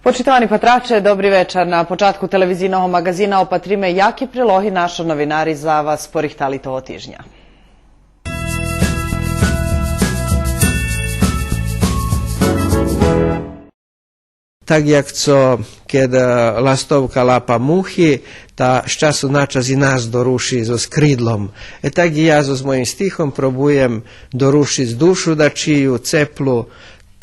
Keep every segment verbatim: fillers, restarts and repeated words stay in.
Почитовани патраче, добри вечар. На початку телевизийного маґазина опатриме яки прилоги нашо новинари за вас порихтали того тижня. Так як цо кед, е, ластовка лапа мухи, та з часу на час и нас доруши зоз кридлом. Е, так и я зоз моїм стихом пробуєм дорушиц душу дачию, цеплу,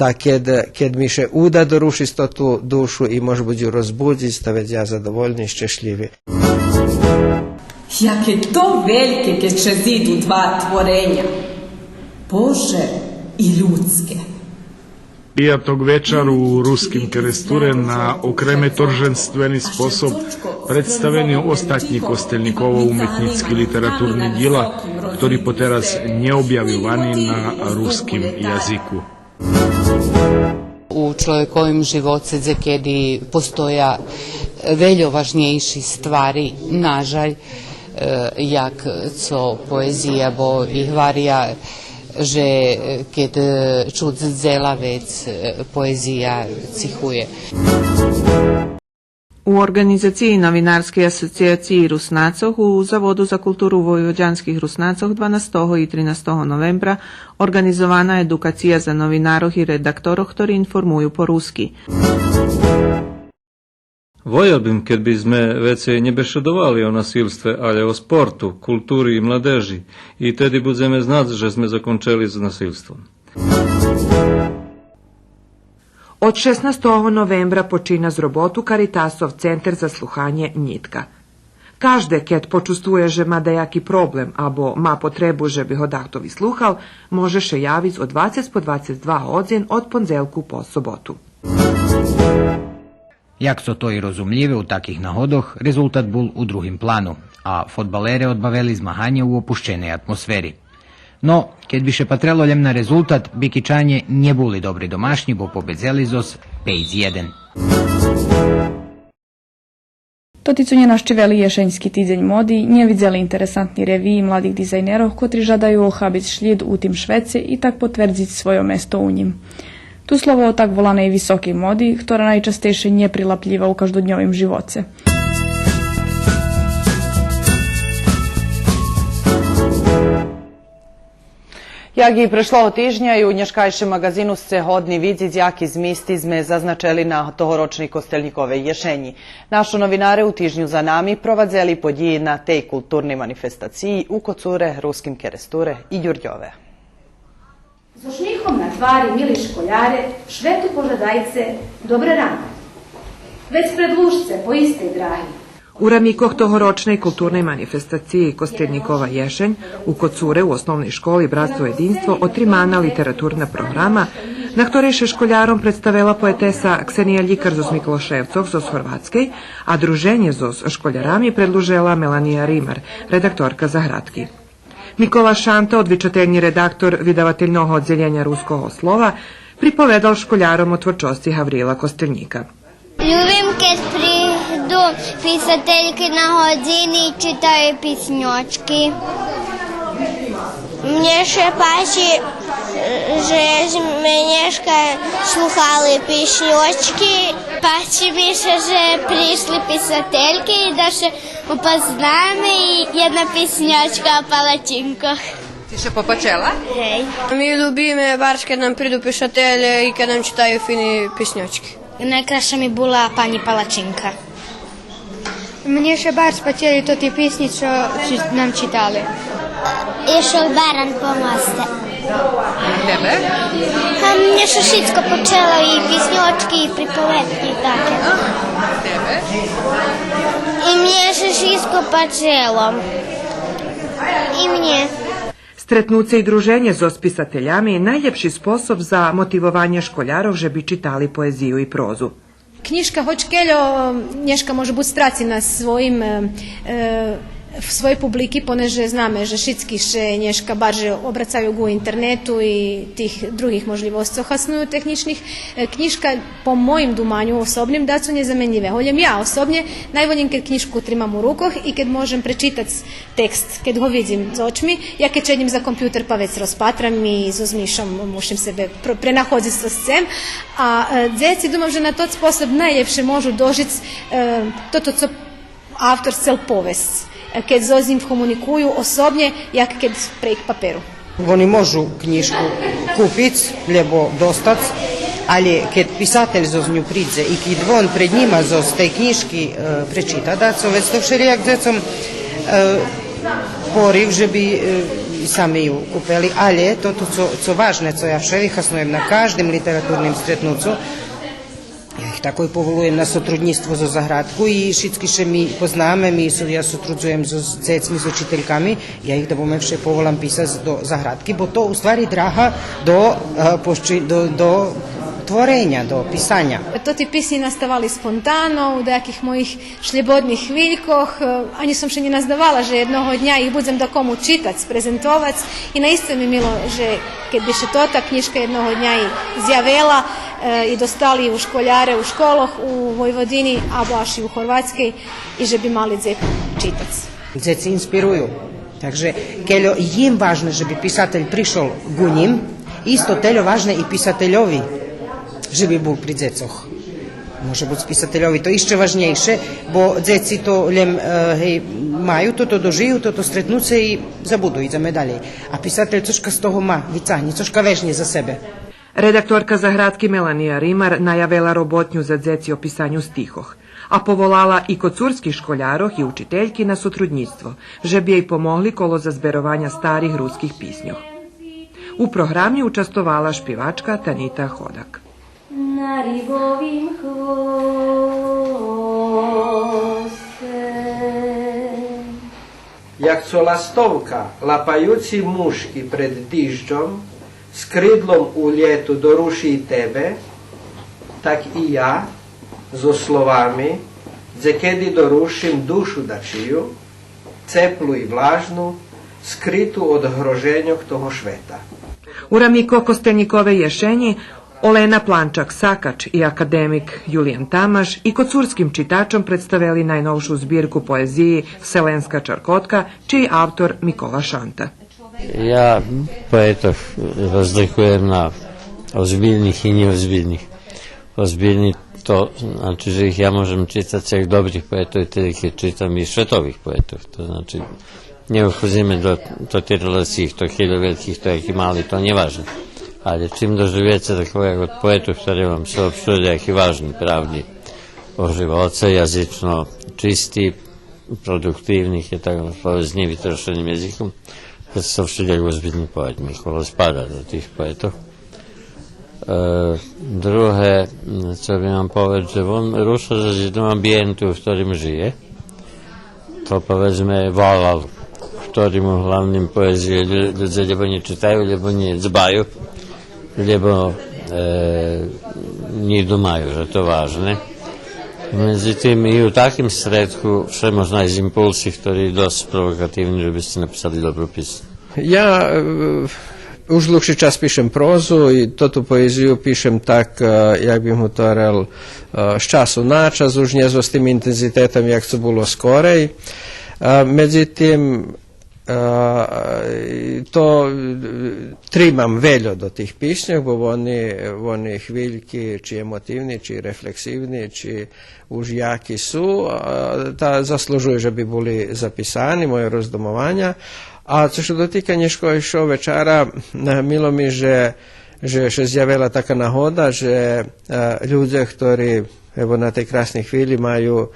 та кед, кед ми ше уда дорушиц тоту душу и мож буц ю розбудзиц, та вец я задовольни и щешлїви. Яке то вельке кед ше зиду два твореня, Боже и людске. Пияток вечар у Руским Керестуре на окреме торженствени способ представени остатнї Костельниково уметнїцки литературни дїла, хтори потераз нє обявйовани на руским язику. У чловековим живоце дзекеди постоя вельо важнєйши ствари, нажаль, е, як цо поезия, бо и гваря же, е, кед, е, чуц дзела вец, е, поезия цихує. У орґанизациї Новинарскей асоциациї Руснацох у Заводу за културу войводянских Руснацох дванастого и тринастого новембра орґанизована едукация за новинарох и редакторох хтори информую по руски. Волєл бим кед би зме вецей нє бешедовали о насилстве, алє о спорту, култури и младежи, и теди будземе знац же зме закончели з насилством. Од шеснастого новембра почина з роботу Каритасов центер за слуханє Нїтка. Кажде, кед почувствує же ма даяки проблем або ма потребу же би го дахто вислухал, може ше явиц од двацец по двацец два годзин од пондзелку по соботу. Як цо то и розумлїве, у таких нагодох резултат бул у другим плану, а фодбалере одбавели змаганє у опущеней атмосфери. Но, кед би ше патрело лєм на резултат, Бикичанє нє були добри домашнї, бо победзели зоз пейц єден. Тоти цо нє нащивели Єшеньски тидзень моди, нє видзели интересантни ревиї младих дизайнерох, котри жадаю охабиц шлїд у тим швеце и так потвердзиц свойо место у нїм. Ту слово о так воланей високей моди, хтора найчастейше нє прилаплїва у каждодньовим живоце. Як и прешлого тижня, и у нєшкайшим маґазину сце годни видзиц яки змисти зме зазначели на тогорочней Костельниковей єшенї. Нашо новинаре у тижню за нами провадзели подїї на тей културней манифестациї у Коцуре, Руским Керестуре и Дюрдьове. Зоз шмихом на твари, мили школяре, швету пожадайце добре рано. Вец предлужце по истей драги. У рамикох тогорочней културней манифестациї Костельникова єшень у Коцуре у Основней школи Братство єдинство отримана литературна програма, на хторей ше школяром представела поетеса Ксения Лїкар зоз Миклошевцох зоз Горватскей, а друженє зоз школярами предлужела Мелания Римар, редакторка Заградки. Микола Шанта, одвичательни редактор видавательного оддзелєня Руского слова, приповедал школяром о творчосци Гавриїла Костельника. Любим кед приду писательки на годзини и читаю писньочки. Мнє ше пачи, же зме нєшка слухали писньочки. Пачи ми ше же пришли писательки и да ше упознаме и єдна писньочка о палачинкох. Ти ше попачела? Гей. Ми любиме барз кед нам приду писателє и кед нам читаю фини писньочки. Найкрасша ми була панї палачинка. Мнє ше барз пачели тоти писнї цо чи-, нам читали. Ишол баран по мосте. Тебе? А мнє ше шицко пачело, и писньочки, и приповедки, и таке. Тебе? И мнє ше шицко пачело. И мнє. Стретнуце и друженє зоз писателями найлєпши способ за мотивованє школярох же би читали поезию и прозу. Кнїжка, гоч кельо, нєшка може буц страцена своїм, е, е, В своєй публики, понеже знаме же шицки ше нєшка барже обрацаю ґу интернету и тих других можлївосцох хасную технїчних, е, кнїжка, по моїм думаню особним, дацо нєзаменлїве. Голєм я особнє найволєй кед кнїжку тримам у рукох и кед можем пречитац текст, кед го видзим з очми, я кед шеднїм за компютер па вец розпатрам и зоз мишом мушим себе пр-, пренаходзиц зоз цим. А, е, дзеци, думам же на тот способ найлєпше можу дожиц, е, тото цо автор сцел повесц, е, кед зоз нїм комуникую особнє, як кед прейґ паперу. Вони можу кнїжку купиц, лєбо достац, алє кед писатель зоз ню придзе и кед вон пред нїма зоз тей кнїжки, е, пречита дацо, вец то вшелїяк дзецом, е, порив же би, е, сами ю купели, алє тото цо, цо важне, цо я вше вихаснуєм на каждим литературним стретнуцу, я их такой поволуєм на сотруднїцтво зоз Заградку и шицки ше ми познаме, ми со-, я сотрудзуєм зоз дзецми, з учительками, я их да буме вше поволам писац до Заградки, бо то у ствари драга до, е, пощи-, до, до твореня, до писаня. Тоти писнї наставали спонтано, у даяких моїх шлєбодних хвилькох, е, анї сом ше нє наздавала же єдного дня их будзем дакому читац, презентовац. И наисце ми мило же кед би ше тота кнїжка єдного дня и зявела, е, и достали у школяре у школох у Войводини, або аж и у Горватскей, и же би мали дзе читац. Дзеци инспирую. Так же, кельо и їм важне же би писатель пришол ґу нїм, исто тельо важне и писательови же би бул при дзецох. Може буц писательови то ище важнєйше, бо дзеци то лєм, е, гей, маю тото, дожию тото стретнуце и забуду, идземе далєй. А писатель цошка з того ма, вицагнє, цошка вежнє за себе. Редакторка Заградки Мелания Римар наявела роботню за дзеци о писаню стихох, а поволала и коцурских школярох и учительки на сотруднїцтво, же би єй помогли коло зазберованя старих руских писньох. У програми участвовала шпивачка Танита Ходак. На рибовим хвосте. Як цо ластовка, лапаюци мушки пред дижджом, з кридлом у лєту доруши и тебе, так и я зоз словами дзекеди дорушим душу дачию, цеплу и влажну, скриту од гроженьох того швета. У рамикох Костельниковей єшенї Олена Планчак-Сакач и академик Юлиян Тамаш и коцурским читачом представели найновшу збирку поезиї Вселенска чаркотка, чий автор Микола Шанта. Я поетох розликуєм на озбильних и нєозбильних. Озбильни то значи же их я можем читац як добрих поетох, теди кед читам и шветових поетох. То значи, нє уходзиме до, до тих релациї, хто хильо вельких, хто яки мали, то нє важне. Але чим доживеце такого як од поетох, хтори вам сообщую яки важни правди о живоце, язично чисти, продуктивни, кед так повем, з нєвитрошеним язиком, то су вше як озбильни поет. Микола спада до тих поетох. Е, друге, м, цо би мам повесц, же вон руша з єдного амбиєнту у хторим жиє. То, поведзме, валал, у хторим углавним поезиї лю-, людзе лєбо нє читаю, лєбо нє дзбаю, лєбо, е, нє думаю же то важне. Медзитим и у таким стредку вше мож найсц импулси хтори досц провокативни же би сце написали добру писню. Я, е, уж длугши час пишем прозу и тоту поезию пишем так, е, як бим гуторел, е, з часу на час, уж нє зоз тим интензитетом як цо було скорей. Е, медзитим, е, то, е, тримам вельо до тих писньох, бо вони, вони хвильки чи емотивни, чи рефлексивни, чи уж яки су, а, та заслужую же би були записани, моє роздумованя. А цо ше дотика нєшкайшого вечара, е, мило ми же, же ше зявела така нагода, же, е, людзе, хтори, ево, на тей красней хвили маю,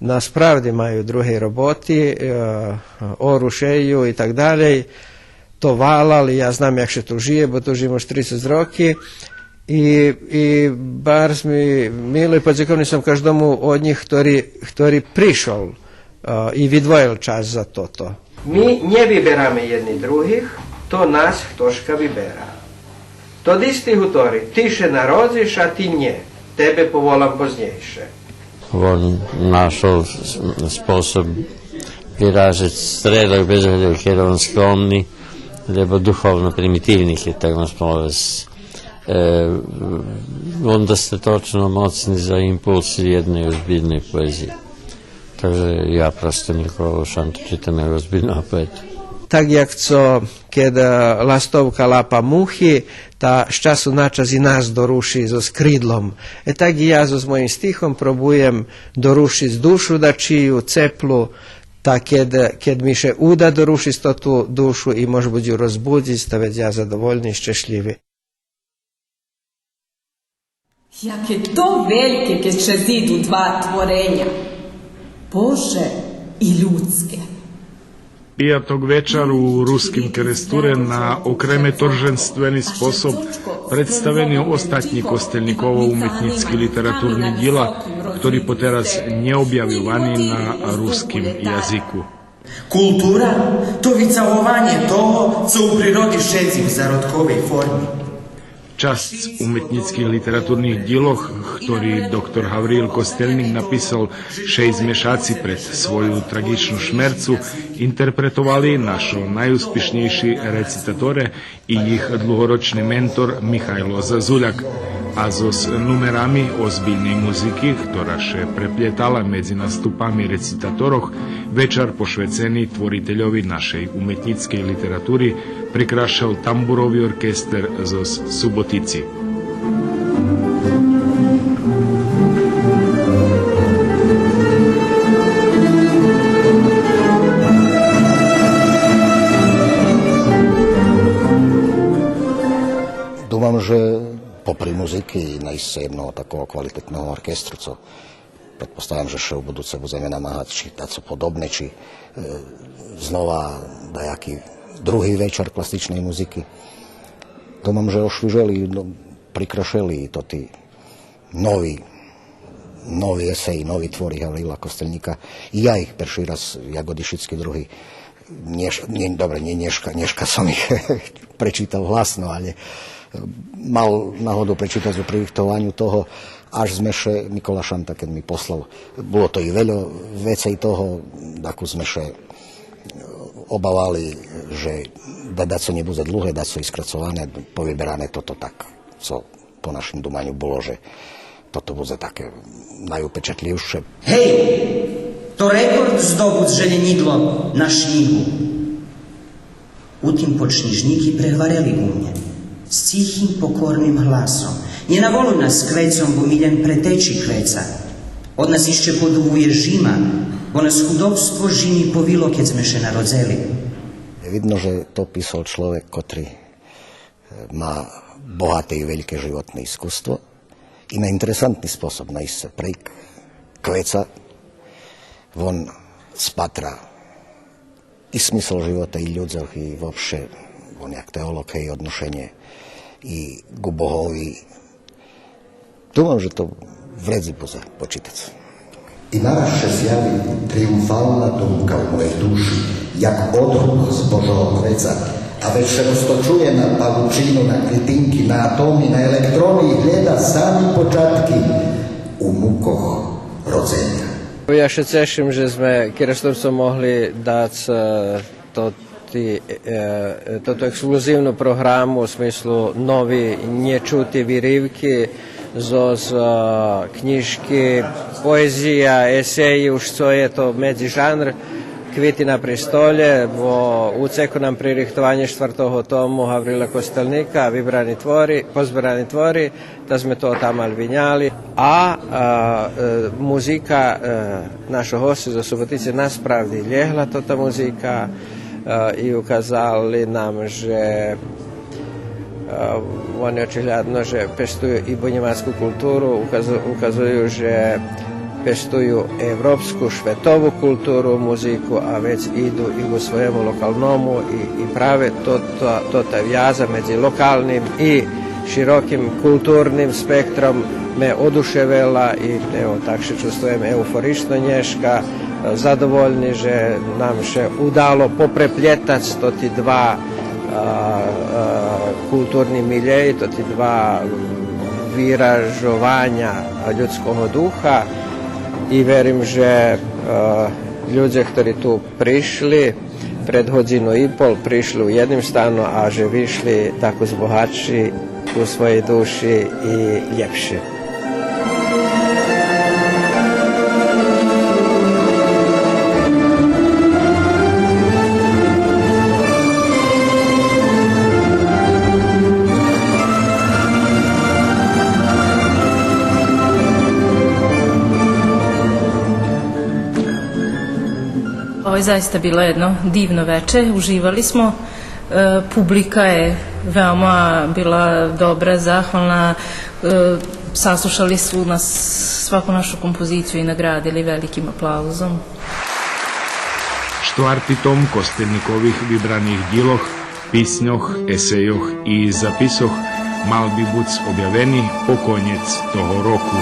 насправди маю другей роботи, е, ору, шею и так далєй, то валал, я знам як ше ту жиє, бо ту жиєм уж трицец роки. И, и барз ми мило и подзековни сом каждому од нїх хтори, хтори пришол, е, и видвоєл час за тото. Ми нє вибераме єдни других, то нас хтошка вибера. Тот исти гутори: ти ше народзиш, а ти нє, тебе поволам познєйше. Вон нашол с-, способ Виражац стредок, без огляду кед он скромни, лебо духовно примитивни, кед так можем повесц. Е, он достаточно моцни за импулс єдней озбильней поезиї. Так же я просто Миколу Шанту читам як озбильного поету. Так як цо кед, е, ластовка лапа мухи, та з часу на час и нас доруши зоз кридлом. Е, так и я зоз моїм стихом пробуєм дорушиц душу дачию, цеплу, та кед, кед ми ше уда дорушиц тоту душу и мож буц ю розбудзиц, та вец я задовольни и щешлїви. Яке то вельке кед ше зиду два твореня, Боже и людске. Пияток вечар у Руским Керестуре на окреме торженствени способ представени остатнї Костельниково уметнїцки литературни дїла, хтори потераз нє обявйовани на руским язику. Култура то вицагованє того цо у природи шедзи в зародковей форми. Часц уметнїцких литературних дїлох, хтори доктор Гавриїл Костельник написал шейсц мешаци пред свою траґичну шмерцу, интерпретовали нашо найуспишнєйши рецитаторе и їх длугорочни ментор Михайло Зазуляк. А зоз нумерами озбильней музики, хтора ше преплєтала медзи наступами рецитаторох, вечар пошвецени творительови нашей уметнїцкей литератури прикрашел тамбурови оркестер зоз Суботици. Думам же попри музики и наисце єдного такого квалитетного оркестру, цо предпоставям же ше у будуце будземе намагац чи дацо подобне, чи, е, знова даяки други вечар класичней музики. Думам же ошвижели, но, прикрашели и тоти нови, нови есеї, нови твори Гавриїла Костельника. И я их перши раз, як и шицки други, нєш-, нє, добре, нє нєшка, нєшка сом их пречитал гласно, але, е, мал нагоду пречитац у пририхтованю того, аж зме ше, Микола Шанта кед ми послал, було то и вельо вецей того, дакус зме ше, е, обавали же да, дацо нє будзе длуге, дацо и скрацоване, повиберане тото так, цо по нашим думаню було же тото будзе таке найупечатлївше. Гей! То рекорд здобуц желєнїдло на шнїгу. У тим подшнїжнїки прегварели у мнє з цихим, покорним гласом: Нє наволуй нас квецом, бо ми лєм претечи квеца. Од нас ище подувує жима, бо нас худобство жими повило, кед зме ше народзели. Видно же то писал чловек котри ма богате и вельке животне искуство и на интересантни способ наисце прейґ квеца вон спатра и смисол живота и людзох и вообще вон як теолоґ, гей, одношенє и ґу Богови. Думам же то вредзи будзе почитац. И нараз ше зяви триумфална думка у моєй души, як одгук з Божого квеца, а вец ше розточує на павучину, на клїтинки, на атоми, на електрони и глєда сами початки у мукох родзеня. Я ше цешим же зме Керестурцом могли дац, е, то ти, е, е, тоту ексклузивну програму у смислу нови нєчути виривки зоз, е, кнїжки, поезия, есеї, уж цо є то медзижанр Квити на престолє, бо уцекло нам пририхтованє штвартого тому Гаврила Костельника, вибрани твори, позберани твори, та зме то тамаль виняли. А, а, е, музика, е, нашо госця зоз Суботици насправди лєгла тота музика, е, и указали нам же, е, вони очиглядно же пестую и бунєвацку културу, указу-, указую же пестую европску, шветову културу, музику, а вец иду и у своєму локалному и, и праве то, то, тота вяза медзи локалним и широким културним спектром ме одушевела и, ево, так ше чувствуєм еуфорично нєшка, задовольни же нам ше удало попреплєтац тоти два, а, а, културни милєї, тоти два виражованя людского духа и верим же, а, Людзе хтори ту пришли пред годзину и пол, пришли у єдним стану, а же вишли тако збогатши у своєй души и лєпши. Ovo je zaista bilo jedno divno veče, uživali smo. E, publika je veoma bila dobra, zahvalna, e, saslušali su nas, svaku našu kompoziciju i nagradili velikim aplauzom. Штварти том Костельникових вибраних дїлох, писньох, есейох и записох мал би буц обявени по конєц того року.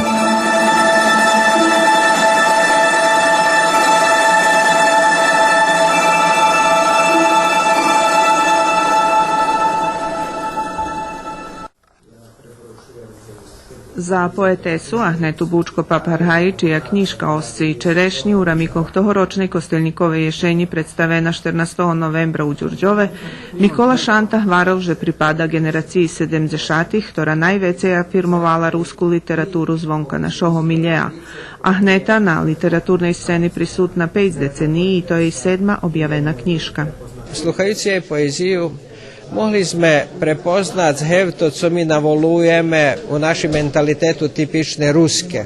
За поетесу Агнету Бучко-Папаргаї, чия кнїжка „Осце и черешнї” у рамикох тогорочней Костельниковей єшенї представена штернастого новембра у Дюрдьове, Микола Шанта гварел же припада ґенерациї седемдзешатих, хтора найвецей афирмовала руску литературу звонка нашого милєа. Агнета на литературней сцени присутна пейц децениї и то єй седма обявена кнїжка. Слухаюци єй поезию, могли зме препознац гевто цо ми наволуєме у нашим менталитету типичне руске.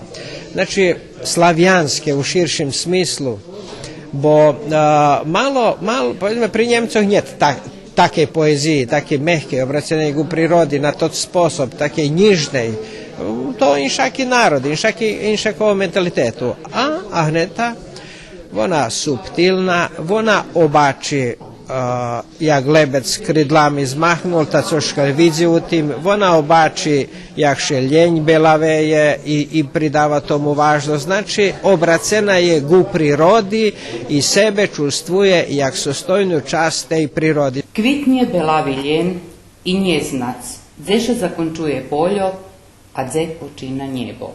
Значи, славянске у ширшим смислу, бо, а, мало, мало, поведзме, при Нємцох нєт та-, такей поезиї, такей мегкей, обраценей ґу природи на тот способ, такей нїжней. То иншаки народ, иншаки, иншакого менталитету. А Агнета, вона субтилна, вона обачи, а, як лебедз кридлами змахнул, та цошка видзи у тим, вона обачи як ше лєнь белавеє и, и придава тому важносц. Значи, обрацена є ґу природи и себе чувствує як состойну часц тей природи. Квитнє белави лєн и нє знац дзе ше закончує польо, а дзе почина нєбо.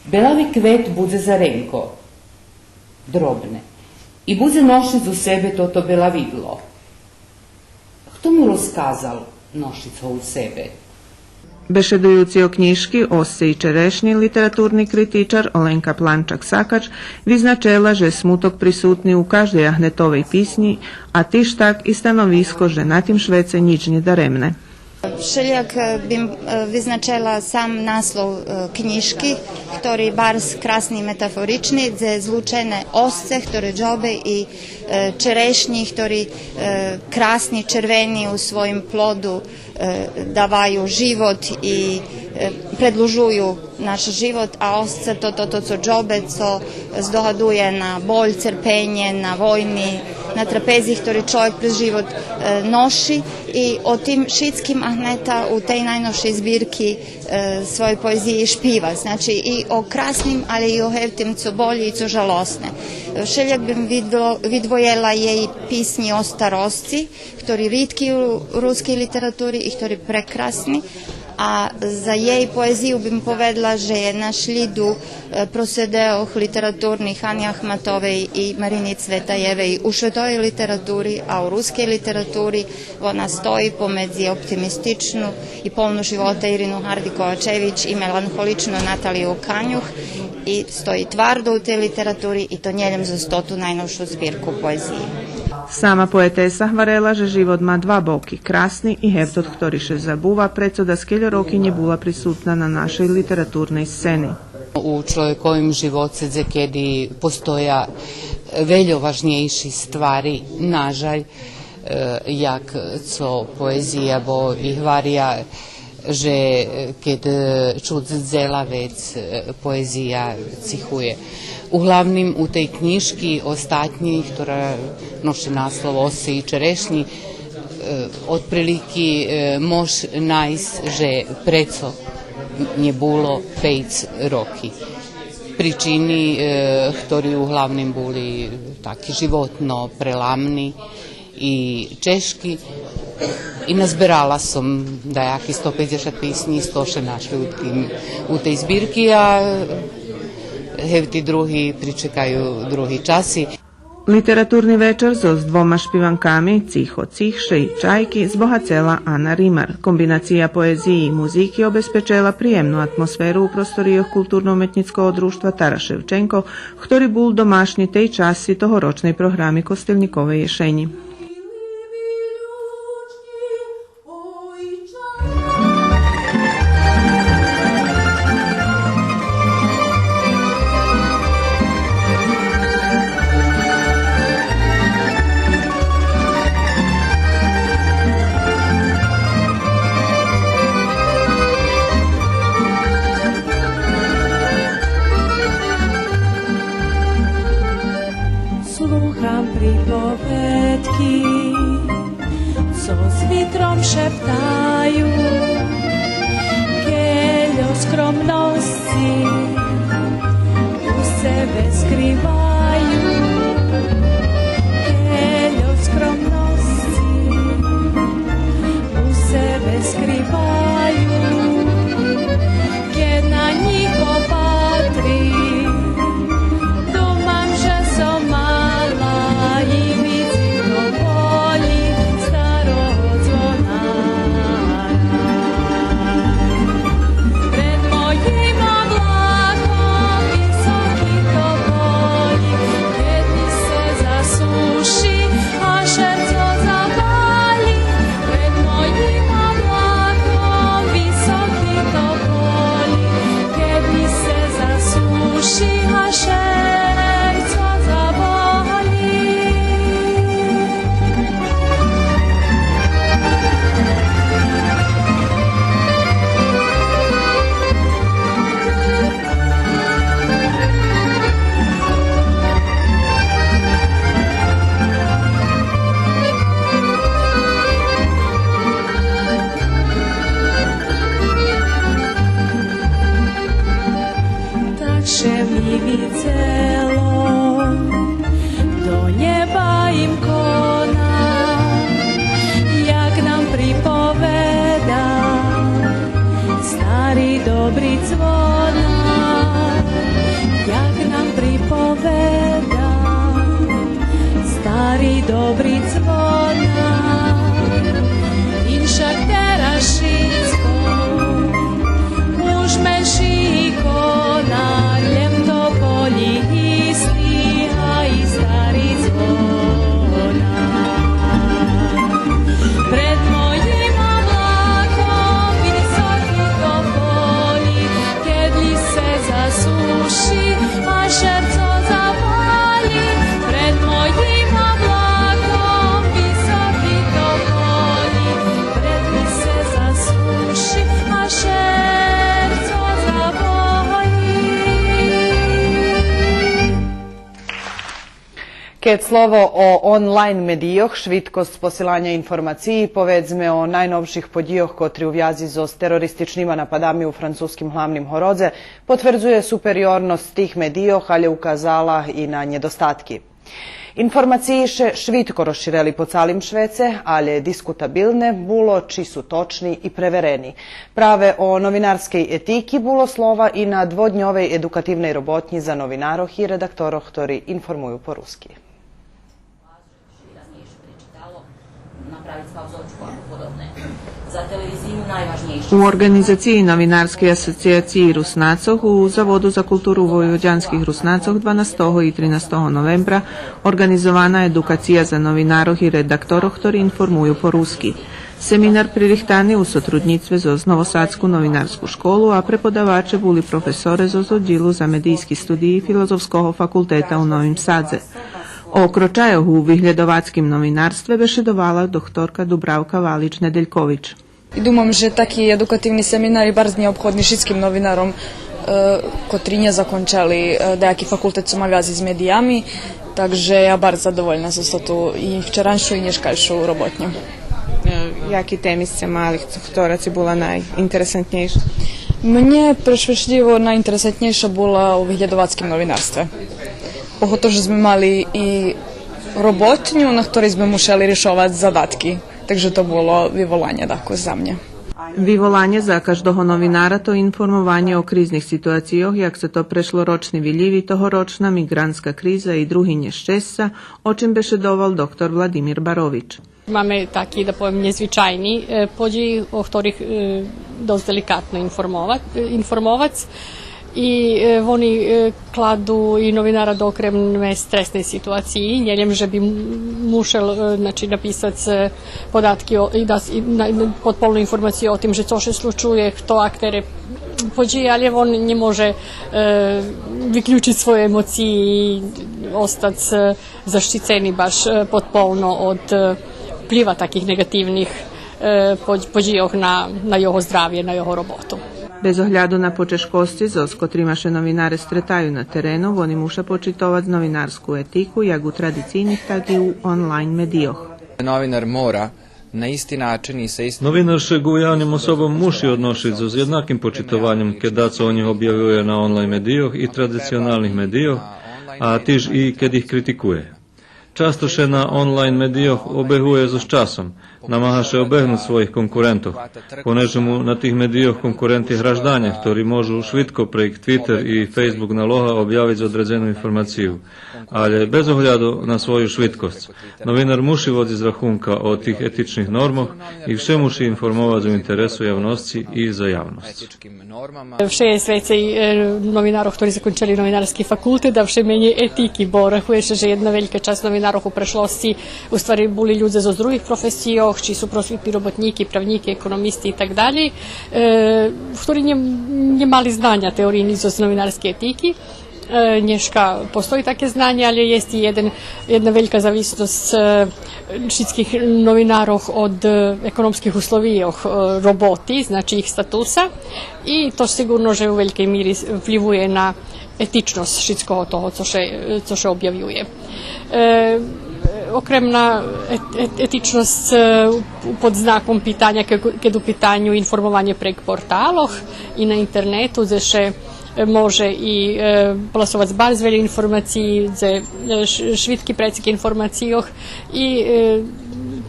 Белави квет будзе за ренко, дробне, и будзе ношиц у себе тото белавидло. Хто му розказал ношиц го у себе? Бешедуюци о кнїжки „Осце и черешнї” литературни критичар Оленка Планчак-Сакач визначела же смуток присутни у каждей Агнетовей писнї, а тиж так и становиско же на тим швеце нїч нє даремне. Вшелїяк, е, бим, е, визначела сам наслов, е, кнїжки, хтори барз красни и метафорични, дзе злучене осце, хторе джобе, и, е, черешнї, хтори, е, красни, червени у своїм плоду, е, даваю живот и, е, предлужую наш живот, а осце то, то, то цо джобе, цо здогадує на боль, церпенє, на войни, на трапези, хтори чловек през живот, е, ноши. И о тим шицким Агнета у тей найновшей збирки, е, своєй поезиї шпива. Значи, и о красним, алє и о гевтим цо болї и цо жалосне. Вшелїяк бим видво-, видвоєла єй писнї о старосци, хтори ридки у рускей литератури и хтори прекрасни. А за єй поезию бим поведла же є на шлїду, е, проседеох литературних Ани Ахматовей и Марини Цветаєвей у шветовей литератури, а у рускей литератури вона стої помедзи оптимистичну и полну живота Ирину Гарди Ковачевич и меланхоличну Наталию Канюх и стої твардо у тей литератури и то нє лєм зоз тоту найновшу збирку поезиї. Сама поетеса гварела же живот ма два боки, красни и гевтот хтори ше забува, прецо даскельо роки нє була присутна на нашей литературней сцени. У чловековим живоце дзекеди постоя вельо важнєйши ствари, нажаль, е, як цо поезия, бо и гваря же, е, кед, е, чуц дзела вец, е, поезия цихує. Углавним у тей кнїжки остатнєй, хтора ноши наслов „Осце и черешнї”, е, отприлики, е, мож найсц же прецо нє було пейц роки. Причини, е, хтори углавним були таки животно преламни и чежки. И назберала сом даяки сто пейдзешат писнї, сто ше нашли у тим, у тей збирки, а Гевти други причекаю други часи. Литературни вечар зоз двома шпиванками, Цихо цихше и Чайки, збогацела Ана Римар. Комбинация поезиї и музики обезпечела приємну атмосферу у просторийох Културно-уметнїцкого дружтва Тарас Шевченко, хтори бул домашнї тей часци тогорочней програми Костельниковей єшенї. Слухам приповедки, цо з витром шептаю, кельо скромносци у себе скриваю, кельо скромносци у себе скриваю. Кед на нїх попатрим, думам же сом мала и видзим до полї старого дзвонара. Пред моїм облаком високи тополї, кед ми се засуши, а шерцо запали, пред моїм облаком високи тополї, кед ми се засуши, а шерцо запали. Так ше ми видзело, до нєба им кона, як нам приповеда стари добри дзвона, як нам приповеда стари добри дзвона. Иншак тераз шицко уж менши кона, лєм тополї исти, а и стари дзвона. Пред моїм облаком високи тополї, кед ли се засуши, а шерцо запали, пред моїм облаком високи тополї, кед ли се засуши, а шерцо запали. Кед слово о онлайн медийох, швидкосц посиланя информациї, поведзме о найновших подїйох котри у вязи зоз терористичнима нападами у французким главним городзе потвердзує супериорносц тих медийох, алє указала и на нєдостатки. Информациї ше швидко розширели по цалим швеце, алє дискутабилне було чи су точни и преверени. Праве о новинарскей етики було слова и на дводньовей едукативней роботнї за новинарох и редакторох хтори информую по руски. У орґанизациї Новинарскей асоциациї Руснацох у Заводу за културу войводянских Руснацох дванастого и тринастого новембра орґанизована едукация за новинарох и редакторох хтори информую по руски. Семинар пририхтани у сотруднїцтве зоз Новосадску новинарску школу, а преподаваче були професоре зоз Оддїлу за медийски студиї Филозофского факултета у Новим Садзе. О крочайох у виглєдовацким новинарстве бешедовала докторка Дубравка Валич-Неделькович. И думам же таки едукативни семинари барз нєобходни шицким новинаром, е, котри нє закончели, е, даяки факултет цо ма вязи з медиями, так же я барз задовольна зоз тоту и вчераншу и нєшкайшу роботню. Е, яки теми сце мали, хтора ци була найинтересантнєйша? Мнє прешвидшлїво найинтересантнєйша була у виглєдовацким новинарстве. Поготов же зме мали и роботню на хторей зме мушели ришовац задатки. Так же то було виволанє дакус за мнє. Виволанє за каждого новинара то информованє о кризних ситуацийох, як цо то прешлорочни вилїви, тогорочна миґрантска криза и други нєщесца, о чим бешедовал доктор Владимир Барович. Маме таки, да повем, нєзвичайни, е, подїї, о хторих, е, досц деликатно информовац, е, информовац. И, е, вони, е, кладу и новинара до окремней стресней ситуациї. Нє лєм же би м-, мушел, е, значи, написац, е, податки о, и дац, и на, на, подполну информацию о тим же цо ше случує, хто актере подїї, алє вон нє може, е, виключиц свойо емоциї и остац, е, защицени баш, е, подполно од, е, вплива таких неґативних, е, подь-, подїйох на, на його здравє, на його роботу. Без огляду на почежкосци зоз котрима ше новинаре стретаю на терену, вони муша почитовац новинарску етику як у традицийних, так и у онлайн медийох. Novinar mora na isti način i sa istim Новинар ше ґу явним особом муши одношиц зоз єднаким почитованьом кед дацо о нїх обявює на онлайн медийох и традиционалних медийох, а тиж и кед их критикує. Часто ше на онлайн медийох обегує зоз часом, намага ше обегнуц своїх конкурентох, понеже му на тих медийох конкуренти граждане, хтори можу швидко прейґ Twitter и Facebook налога обявиц одредзену информацию, алє без огляду на свою швидкосц. Новинар муши водзиц рахунка о тих етичних нормох и вше муши информовац у интересу явносци и за явносц. Вше єст вецей, е, новинарох хтори закончели новинарски факултет, а вше менєй етики, бо рахує ше же єдна велька часц новинарох у прешлосци у ствари були людзе зоз других професийох, чи су просвитни роботнїки, правнїки, економисти и так далєй, е, хтори нє, нє мали знаня теорийни зоз новинарскей етики. Е, нєшка постої таке знанє, алє єст и єден, єдна велька зависносц, е, шицких новинарох од, е, економских условийох, е, роботи, значи їх статуса. И то сиґурно же у велькей мири с-, впливує на етичносц шицкого того цо ше, цо ше обявює. Е, окремна ет-, ет-, етичносц, е, у-, под знаком питаня, ке-, кед у питаню информованє прейґ порталох и на интернету, дзе ше може и, е, пласовац барз вельо информациї, дзе, е, ш-, швидки прецик информацийох и, е,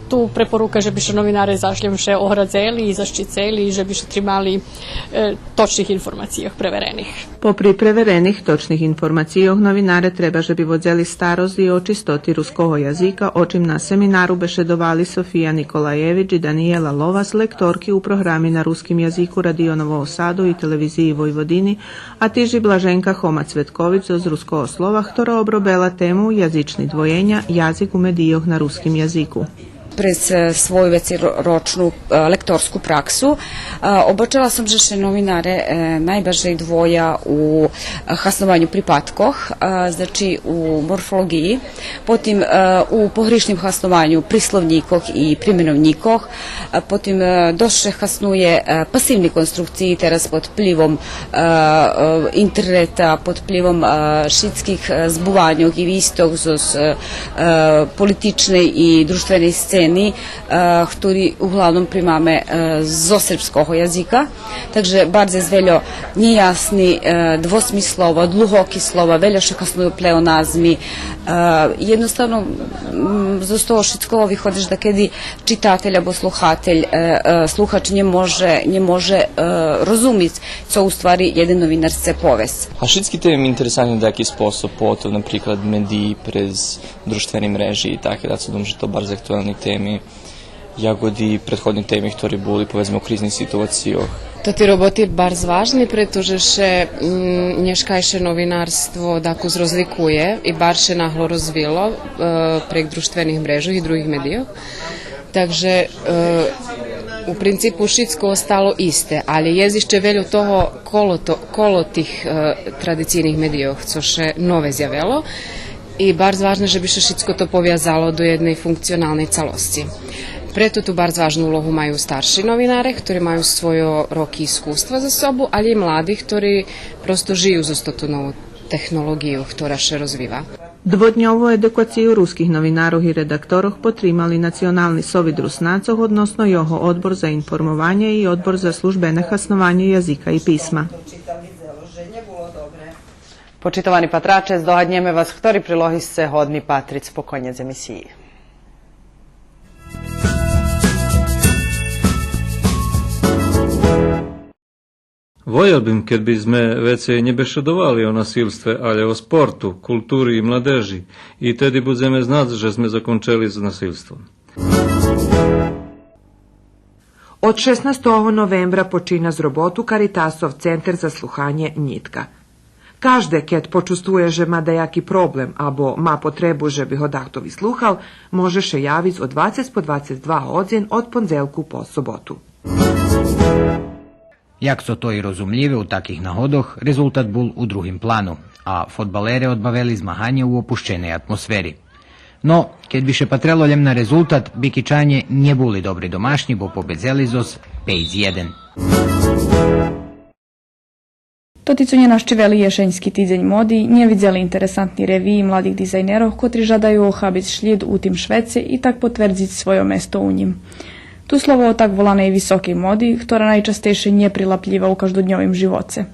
ту препорука же би ше новинаре заш лєм вше оградзели и защицели и же би ше тримали, е, точних информацийох преверених. Попри преверених, точних информацийох, новинаре треба же би водзели старосц и о чистоти руского язика, о чим на семинару бешедовали София Николаєвич и Даниєла Ловас, лекторки у програми на руским язику Радио Нового Саду и Телевизиї Войводини, а тиж и Блаженка Хома-Цветкович зоз Руского слова, хтора обробела тему Язични двоєня, язик у медийох на руским язику. През, е, свою вецейрочну, е, лекторску праксу, е, обачела сом же ше новинаре, е, найбаржей двоя у, е, хаснованю припадкох, е, значи у морфолоґиї, потим, е, у погришним хаснованю присловнїкох и применовнїкох, е, потим, е, досц ше хаснує, е, пасивни конструкциї тераз под впливом, е, е, интернета, под впливом, е, шицких, е, збуваньох и вистох зоз, е, е, политичней и дружтвеней сцени, е, хтори углавном примаме, е, зоз сербского язика. Так же барз єст вельо нєясни, е, двосмислово, длугоки слова, вельо ше хасную плеоназми. Е, єдноставно, м, зоз того шицкого виходиш дакеди читатель або слухатель, е, е, слухач нє може, нє може, е, розумиц цо у ствари єден новинар сце повесц. A шицки теми интересантни на даяки способ, поготово, наприклад, медиї през дружтвени мрежи и таке, да, думам же то барз актуелни теми, як и предходни теми хтори були, поведзме, о кризних ситуацийох. Тоти роботи барз важни, прето же ше, м, нєшкайше новинарство дакус розликує и барз ше нагло розвило, е, прейґ дружтвених мрежох и других медийох. Так же, е, у принципу шицко остало исте, алє єст ище вельо того коло то-, коло тих, е, традицийних медийох, цо ше нове зявело. И барз важне же би ше шицко то повязало до єдней функционалней цалосци. Прето ту барз важну улогу маю старши новинаре, хтори маю свойо роки искуства за собу, алє и млади, хтори просто жию зоз тоту нову технолоґию, хтора ше розвива. Дводньову едукацию руских новинарох и редакторох потримали Национални совит Руснацох, односно його Одбор за информованє и Одбор за службене хаснованє язика и писма. Почитовани патраче, здогаднєме вас хтори прилоги сце годни патриц по конєц емисиї. Воєл бим кед би зме вецей нє бешедовали о насилстве, алє о спорту, култури и младежи, и теди будземе знац же зме закончели з насилством. Од шеснастого новембра почина з роботу Каритасов центер за слуханє Нїтка. Кажде кед почувствує же ма даяки проблем або ма потребу же би го дахто вислухал, може ше явиц од двацец по двацец два годзин од пондзелку по соботу. Як цо то и розумлїве, у таких нагодох резултат бул у другим плану, а фодбалере одбавели змаганє у опущеней атмосфери. Но, кед би ше патрело лєм на резултат, Бикичанє нє були добри домашнї, бо победзели зоз пейц єден. Тоти цо нє нащивели Єшеньски тидзень моди, нє видзели интересантни ревиї младих дизайнерох, котри жадаю охабиц шлїд у тим швеце и так потвердзиц свойо место у нїм. Ту слово о так воланей високей моди, хтора найчастейше нє прилаплїва у каждодньовим живоце.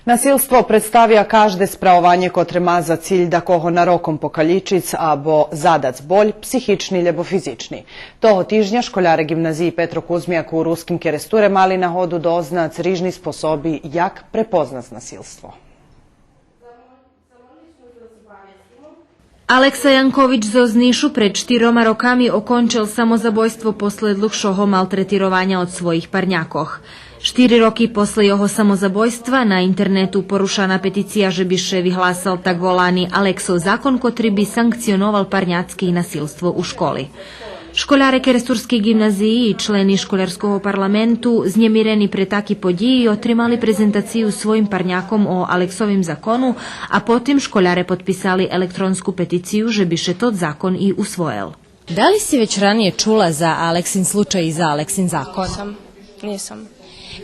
Насилство представя кажде справованє котре ма за циль дакого нароком покалїчиц або задац боль, психични лєбо физични. Того тижня школяре Ґимназиї „Петро Кузмяк” у Руским Керестуре мали нагоду дознац рижни способи як препознац насилство. Алекса Янкович зоз Нишу пред штирома роками окончел самозабойство после длугшого малтретированя од своїх парнякох. Штири роки после його самозабойства на интернету порушана петиция же би ше вигласал так волани Алексов закон котри би санкционовал парняцке насилство у школи. Школяре Керестурскей ґимназиї и члени школярского парламенту, знємирени пре таки подїї, отримали презентацию своїм парняком о Алексовим закону, а потим школяре подписали електронску петицию же би ше тот закон и усвоєл. Дали си већ раније чула за Алексин случај и за Алексин закон? Нисам. Нисам.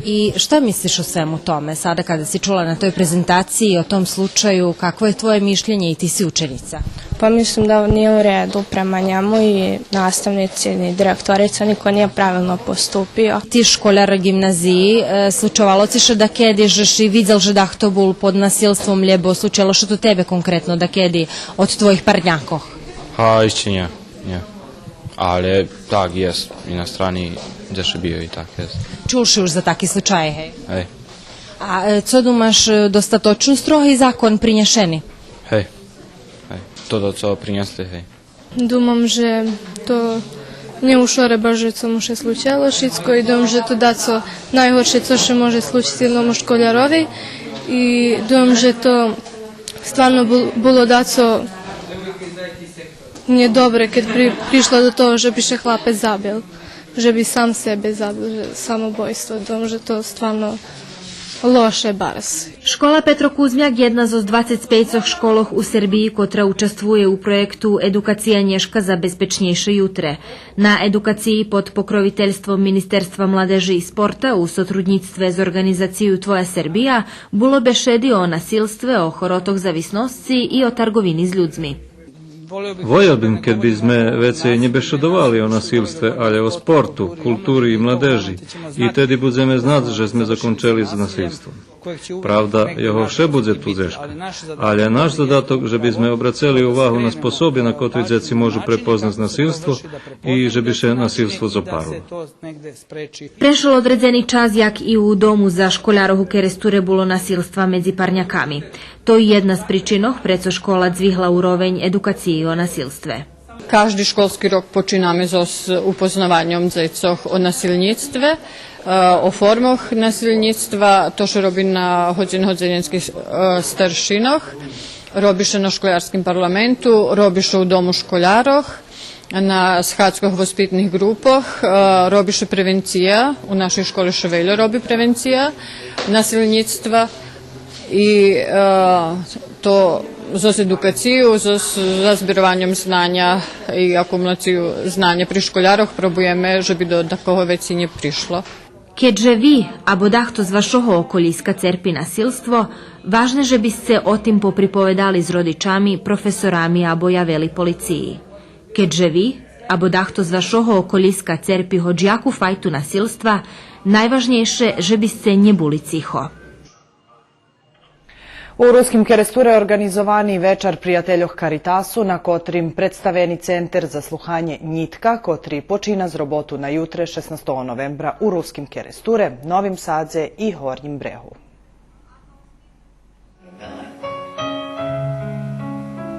И шта мислиш о свему томе? Сада када си чула на тој презентацији о том случају, какво је твоје мишлјење и ти си ученица? Па мислим да није у реду према њему и наставници, ни директорица, нико није правилно поступио. Ти шкољар ґимназиї, е, случовало ци ше дакеди же ши видзел же дахто бул под насилством, лєбо случело ше то тебе конкретно дакеди од твоїх парнякох? Га, ище нє. Нє. Але так, єст. И на страни дзе ше био и так, єст. Чул ши уж за таки случаї, гей? Гей. А, е, цо думаш, е, достаточно строги закон принєшени? Гей. Гей. Тото цо принєсли, гей. Думам же то нє ушоребаш же цо му ше случело шицко и думам же то дацо найгорше цо ше може случиц єдному школярови и думам же то стварно бу-, було дацо нє добре, кед при-, пришло до того же би ше хлапец забил, же би сам себе забил, же самобойство, думам же то стварно лоше барз. Школа „Петро Кузмяк” єдна зоз двацец пейцох школох у Сербиї котра участвує у проєкту „Едукация нєшка за безпечнєйше ютре”. На едукациї под покровительством Министерства младежи и спорта у сотруднїцтве з орґанизацию „Твоя Сербия” було бешеди о насилстве, о хоротох зависносци и о тарґовини з людзми. Волєл бим кед би зме вецей нє бешедовали о насилстве, алє о спорту, култури и младежи, и теди будземе знац же зме закончели з насилством. Правда, його вше будзе ту дзешка, алє наш задаток же би зме обрацели увагу на способи на котри дзеци можу препознац насилство и же би ше насилство зопарило. Прешол одредзени час як и у дому за школярох у Керестуре було насилства медзи парняками. То єдна з причинох прецо школа дзвигла уровень едукациї о насилстве. Кажди школски рок починаме зоз упознаваньом дзецох о насилнїцтве, е, о формох насилнїцтва, то ше роби на годзин-, годзиненских, е, старшинох, роби ше на школярским парламенту, роби ше у дому школярох, на схадзкох воспитних ґрупох, е, роби ше превенция, у нашей школи ше вельо роби превенция насилнїцтва и, е, то зоз едукацию, зоз, зоз збированьом знаня и акумулацию знаня при школярох пробуєме же би до такого вецей нє пришло. Кед же ви або дахто з вашого околїска церпи насилство, важне же би сце о тим поприповедали з родичами, професорами або явели полициї. Кед же ви або дахто з вашого околїска церпи гоч яку файту насилства, найважнєйше же би сце нє були цихо. У Руским Керестуре орґанизовани Вечар приятельох Каритасу, на котрим представени Центер за слуханє Нїтка, котри почина з роботу на ютре, шеснастого новембра, у Руским Керестуре, Новим Садзе и Горнїм Брегу.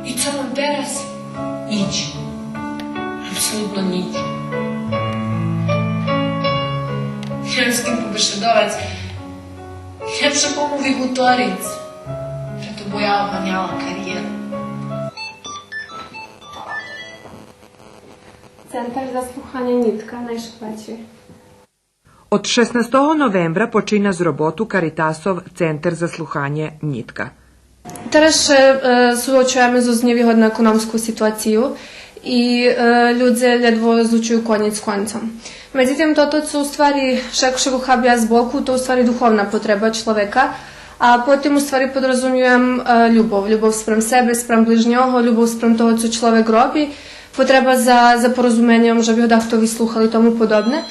I co mam teraz? Nič. Apsolutno nič. Njem z kim pobešedovac, njem še komu vigutoric. Preto bo ja opanjala karijeru. Центар за слуханє Нїтка, найшвидше. Од шеснастого новембра почина з роботу Каритасов Центер за слуханє Нїтка. Тераз ше, е, суочуєме зоз нєвигодну економску ситуацию и, е, людзе лєдво злучую конєц з концом. Медзитим, тото цо у ствари ше, ше ухабя з боку, то у ствари духовна потреба чловека, а потим у ствари подрозумюєм, е, любов. Любов спрам себе, спрам ближнього, любов спрам того цо чловек роби, потреба за, за порозуменьом, же би го дахто вислухал и тому подобне.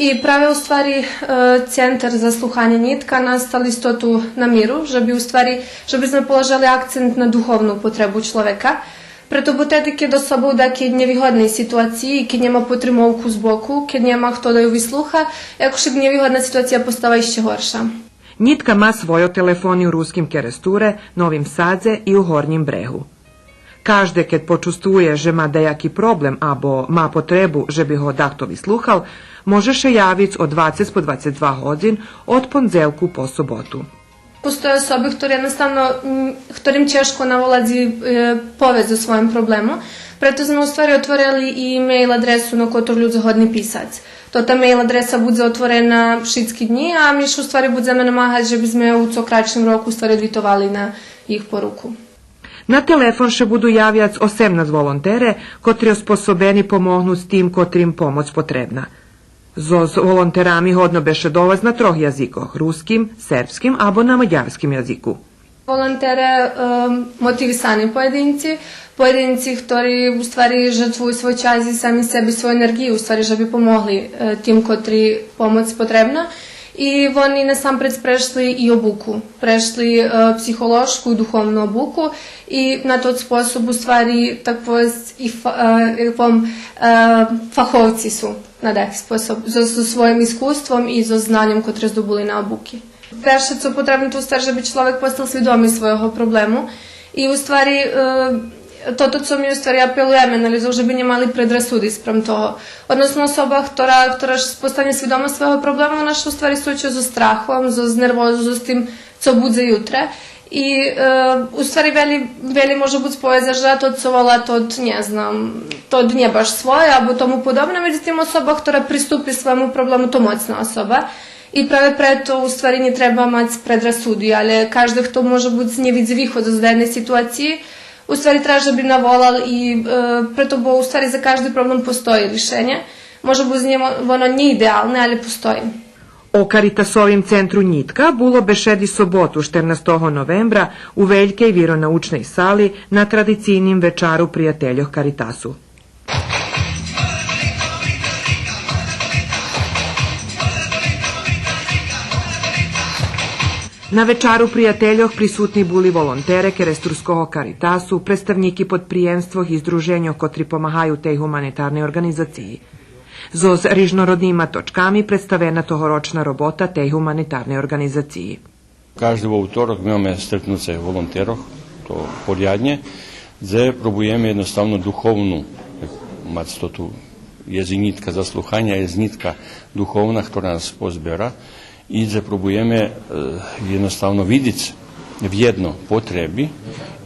И праве у ствари, е, Центер за слуханє Нїтка настал исто ту намиру, же би у ствари, же би зме положели акцент на духовну потребу чловека. Прето бо теди кед особа у дакей нєвигодней ситуациї, кед нєма потримовку з боку, кед нєма хто да ю вислуха, якошик нєвигодна ситуация постава ище горша. Нїтка ма свойо телефони у Руским Керестуре, Новим Садзе и у Горнїм Брегу. Кажде кед почувствує же ма даяки проблем або ма потребу же би го дахто вислухал, може ше явиц од двацец по двацец два годзин, од пондзелку по соботу. Постое особи хтори єдноставно, м, хторим чежко наволац и, е, повесц о своєм проблему. Прето зме у ствари отворели и мейл адресу на котру людзе годни писац. Тота мейл адреса будзе отворена шицки днї, а ми ше у ствари будземе намагац же би зме у цо кратшим року у ствари одвитовали на їх поруку. На телефон ше буду явяц осемнац волонтере, котри оспособени помогнуц тим котрим помоц потребна. Зоз волонтерами годно бешедовац на трох язикох: руским, сербским або на мадярским язику. Волонтере, е, мотивисани поєдинци, поєдинци хтори у ствари жертвую свой час и сами себе, свою енерґию у ствари же би помогли, е, тим котри помоц потребна. И вони насампредз прешли и обуку, прешли, е, психолошку и духовну обуку и на тот способ у ствари, так повесц, и фа-, е, як повем, е, фаховци су на даяки способ зоз, зоз своїм искуством и зоз знаньом котре здобули на обуки. Перше цо потребне, то у ствари же би чловек постал свидоми свойого проблему. И у ствари, е, тото цо ми у ствари апелуєме на людзох, же би нє мали предрасуди спрам того. Односно особа хтора, хтора ш-, постане свидома свойого проблему, вона ше у ствари суочує зоз страхом, зоз нервозу, зоз тим цо будзе ютре. И, е, у ствари велї, велї може буц поведза же тот цо вола, тот, нє знам, тот нє баш свой, або тому подобне. Медзитим особа хтора приступи своєму проблему, то моцна особа. И праве прето у ствари нє треба мац предрасуди, але кажди хто може буц нє видзи виход з даєдней ситуациї, у ствари треба же би наволал и, е, прето бо у ствари за кажди проблем постої ришенє. Може буц нє, воно нє идеалне, але постої. О Каритасовим центру Нїтка було бешеди соботу, штернастого новембра, у велькей виронаучней сали на традицийним Вечару приятельох Каритасу. На Вечару приятельох присутни були волонтере Керестурского Каритасу, представнїки подприємствох и здруженьох котри помагаю тей гуманитарней орґанизациї. Зоз рижнороднима точками представена тогорочна робота тей гуманитарней орґанизациї. Кажди вовторок ми маме стретнуце волонтерох, то поряднє, дзе пробуєме єдноставно духовну, мац тоту єдинїтка за слуханє, єдинїтка духовна, хтора нас позбера, и дзе пробуєме, е, єдноставно видзиц вєдно потреби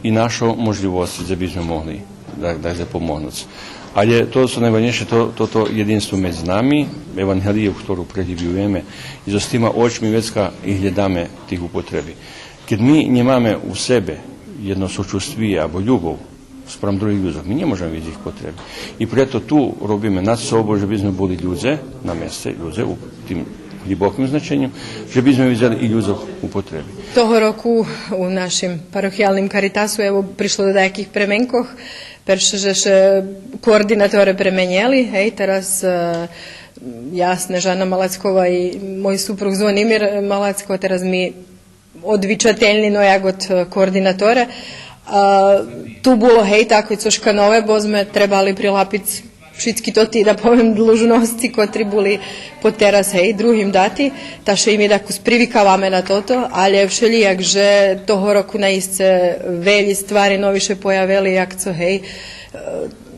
и нашо можлївосци дзе би зме могли да, да, дзе помогнуц. Але то цо найважнєйше, то, то, то єдинство медзи нами, Евангелию хтору прелїбюєме, и зоз тима очми вецка и глєдаме тих у потреби. Кед ми нємаме у себе єдно сочувствиє або любов спрам других людзох, ми нє можеме видзиц їх потреби. И прето ту робиме над собом же би зме були людзе на месце, людзе у тим глїбоким значеню, же би зме видзели и людзох у потреби. Того року у нашим парохиялним Каритасу, ево, пришло до даяких пременкох. Перше же ше координаторе пременєли, гей, тераз, е, я, Снежана Малацкова и мой супруг Звонимир Малацко, тераз ми Одвичательни, но як од, е, координаторе. А, ту було, гей, тако цошка нове, бо зме требали прилапиц шицки тоти, да повем, длужносци котри були потераз, гей, другим дати, та ше и ми дакус привикаваме на тото, але вшелїяк же того року наисце велї ствари нови ше появели, як цо, гей, е,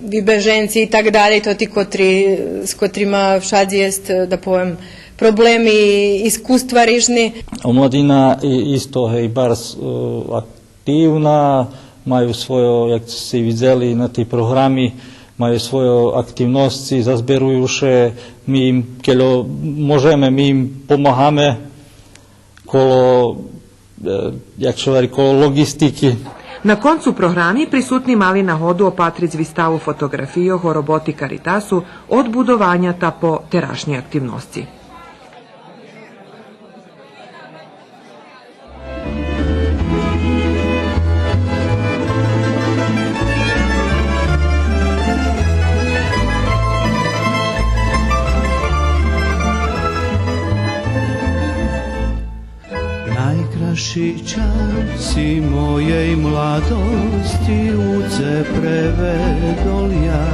вибеженци и так далєй, тоти котри, з котрима вшадзи єст, е, да повем, проблеми, искуства рижни. Омладина и, исто, гей, барз, е, активна, маю свойо, як сце видзели на тей програми, маю свойо активносци, зазберую ше, ми им, кельо можеме, ми им помагаме коло, е, як ше гвари, коло лоґистики. На концу програми присутни мали нагоду опатриц виставу фотоґрафийох о роботи Каритасу од будованя та по терашнї активносци. Найкрасши часи моєй младосци у це преведол я.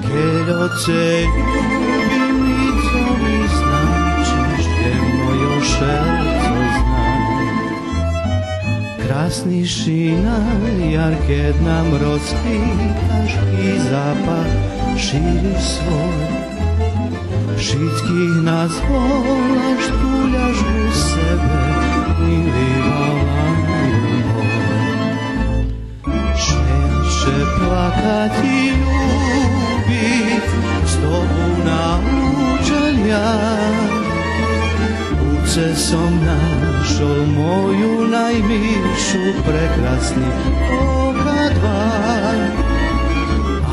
Кельо це любим и цо ми значиш, лєм мойо шерцо зна. Красни шина яр, кед нам розквиташ и запах шириш свой. Шицких нас волаш, туляш у себе, мили валалу мой. Шмеяц ше, плакац и любиц з тобу научел я. У це сом нашол мою наймилшу, прекрасни ока два.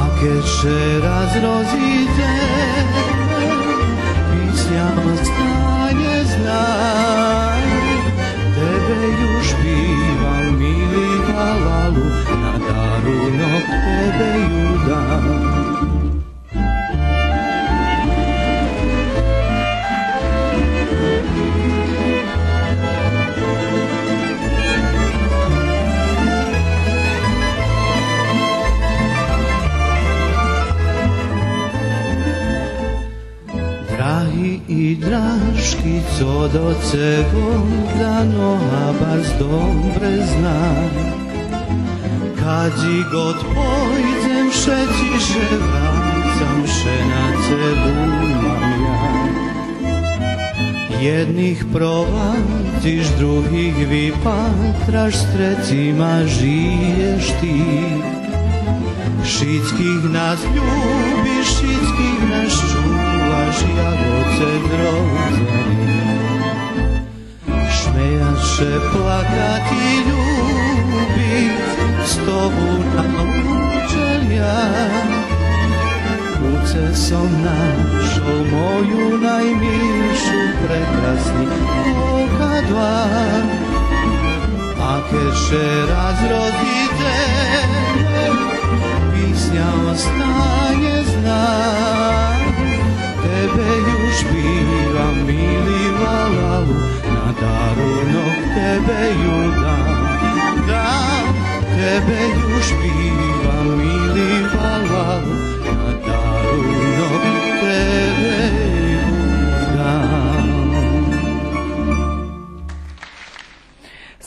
А кед ше раз розидземе, писня останє знак. Тебе юж шпивам, мили валалу, на дарунок тебе ю дам. Драги и дражки, цо до цебо дано, га барз добре знам. Кадзи год пойдзем, шедзи ше врацам, ше на цебу мам я. Єдних провадзиш, других випатраш, з третцима жиєш ти. Шицких нас любиш, шицких нас чуваш, як отец родзени. Шмеяц ше, плакац и любиц з тобу научел я. У це сом нашол мою наймилшу, прекрасни ока два. А кед ше раз розидземе, писня останє знак. Тебе юж шпивам, мили валалу, на дарунок тебе ю дам. Дам, тебе юж шпивам, мили валалу, на дарунок тебе ю дам.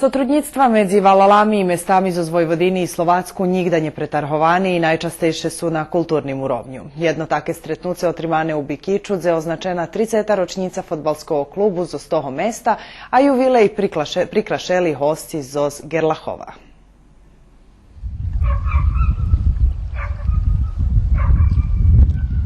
Сотруднїцтва медзи валалами и местами зоз Войводини и Словацку нїґда нє претарговани и найчастейше су на културним уровню. Єдно таке стретнуце отримане у Бикичу, дзе означена трицета рочнїца фодбалского клубу зоз того места, а ювилей приклаше-, прикрашели госци зоз Ґерлахова.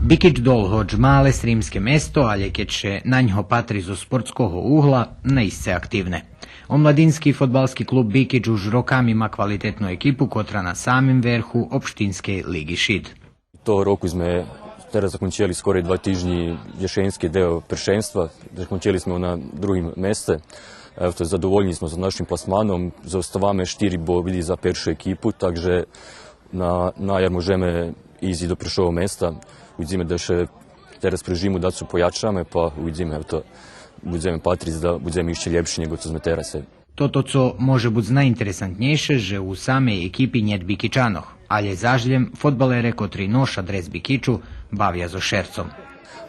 Бикич долго одж мале сримске место, алє кед ше на ньго патри зоз спортского угла, наисце активне. Омладински фодбалски клуб Бикич уж роками ма квалитетну екипу котра на самим верху Општинскей лиґи Шид. Того року зме тераз закончели скоро два тижнї єшеньски део першенства. Закончели зме на другим месце. Ето, задовольни зме з нашим пласманом. Зоставаме штири боди за першу екипу, так же на, на яр можеме исц и до першого места. Увидзиме да ше тераз при жиму дацо поячаме, па увидзиме, ето, Будземе патриц да будземе ище лєпши нєго цо зме тераз. Тото цо може буц найинтересантнєйше, же у самей екипи нєт Бикичанох, алє заш лєм фодбалере котри ноша дрес Бикичу бавя зоз шерцом.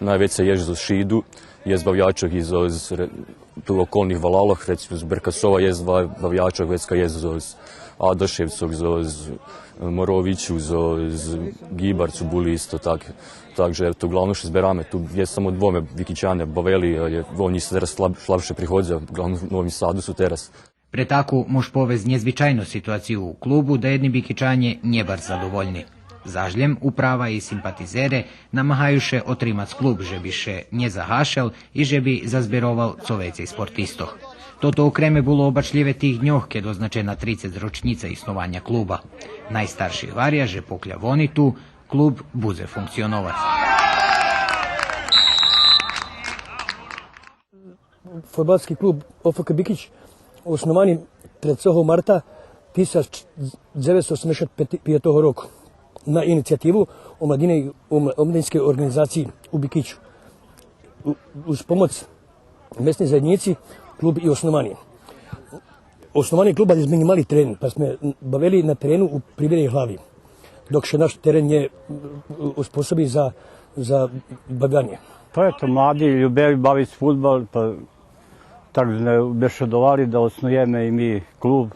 Найвецей єст зоз Шиду, єст бавячох и зоз ре-, ту околних валалох, рецим зоз Беркасова єст ва-, бавячох, вецка єст зоз Адашевцох, зоз Моровичу, зоз Гибарцу були исто так. Так же, ето, углавном ше збераме, ту єст само двоме Бикичане бавели, алє вони тераз слаб-, слабше приходза, углавном у Новим Саду су тераз. Пре таку, мож повесц, нєзвичайну ситуацию у клубу даєдни Бикичанє нє барз задовольни. Заш лєм управа и симпатизере намагаю ше отримац клуб же би ше нє загашел и же би зазберовал цо вецей спортистох. Тото окреме було обачлїве тих дньох кед означена трицец рочнїца иснованя клуба. Найстарши гваря же покля вони ту, клуб будзе функционовац. Фудбалски клуб О Ф К Бикич основани трецого марта тисяч дзеветсто осемдзешат пиятого року на инициятиву омладине, ом-, омладинскей орґанизациї у Бикичу. У-, уз помоц месней заєднїци клуб и основани. Основани клуб, алє зме нє мали терен, па зме бавели на терену у Прибелей Глави, док ше наш терен нє, е, оспособи за, за бавянє. Па ето, млади любели бавиц фудбал, па так зме бешедовали да основуєме и ми клуб,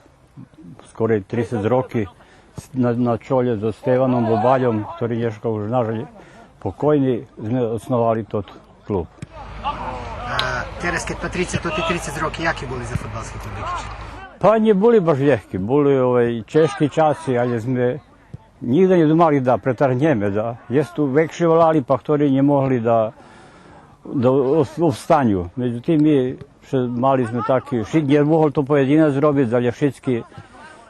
скоро трицец роки, на, на чолє зоз Стеваном Бобальом, хтори нєшка уж, нажаль, покойни, зме основали тот клуб. А тераз, кед патрице тоти трицец роки, яки були за фудбалски клуб Бикич? Па нє були баш лєгки, були, овай, чежки часи, алє зме нїґда нє думали да претаргнєме, да. Єст ту векши валали, па хтори нє могли да, да ос-, обстаню. Медзитим, ми ше, мали зме таки, ши-, нє могол то поєдинац зробиц, алє шицки,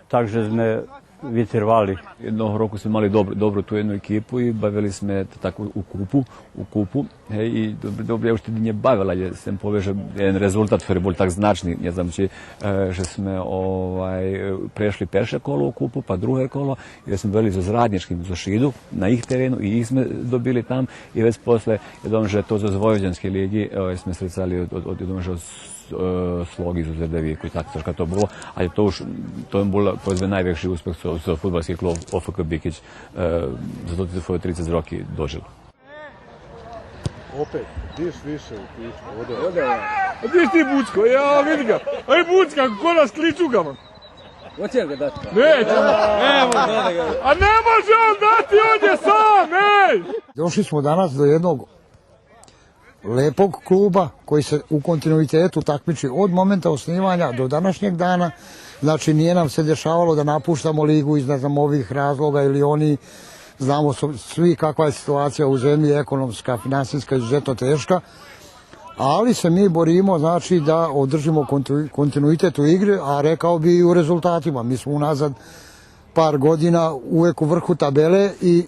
так же зме витервали. Єдного року зме мали добру, добру ту єдну екипу и бавели зме т-, так у, у купу, у купу. Гей, и доб-, добре, уж теди нє бавел, алє сом повел же єден резултат, хтори бул так значни, нє знам чи, е, же зме, овай, е, прешли перше коло у купу, па друге коло, и зме бавели зоз Раднїчким, зоз Шиду, на їх терену, и їх зме добили там, и вец после, я думам же то зоз Войводянскей лиґи, е, зме стрецали од, од, од, я думам же од е, Слоги зоз Ердевику, так трошка то було, алє то уж, то бул, поведзме, найвекши успех цо, цо фудбалски клуб О Ф К Бикич, е, за тоти свойо трицец роки дожил. Опет, диш више у пичку, оде. Оде. А диш ти, Буцко, я видзим ґа. Ей, Буцка, кола з клицуґама. Оце га дати. Нє, ево. А нє може он дати, он є сам, ей! Došli smo danas do jednog lepog kluba koji se u kontinuitetu takmiči od momenta osnivanja do današnjeg dana. Znači, nije nam se dešavalo da napuštamo ligu iz, ne znam, ovih razloga ili oni. Znamo so-, svi kakva je situacija u zemlji, ekonomska, finansijska, izuzetno teška, ali se mi borimo, znači, da održimo kontu-, kontinuitet u igri, a rekao bi i u rezultatima. Mi smo unazad par godina uvek u vrhu tabele i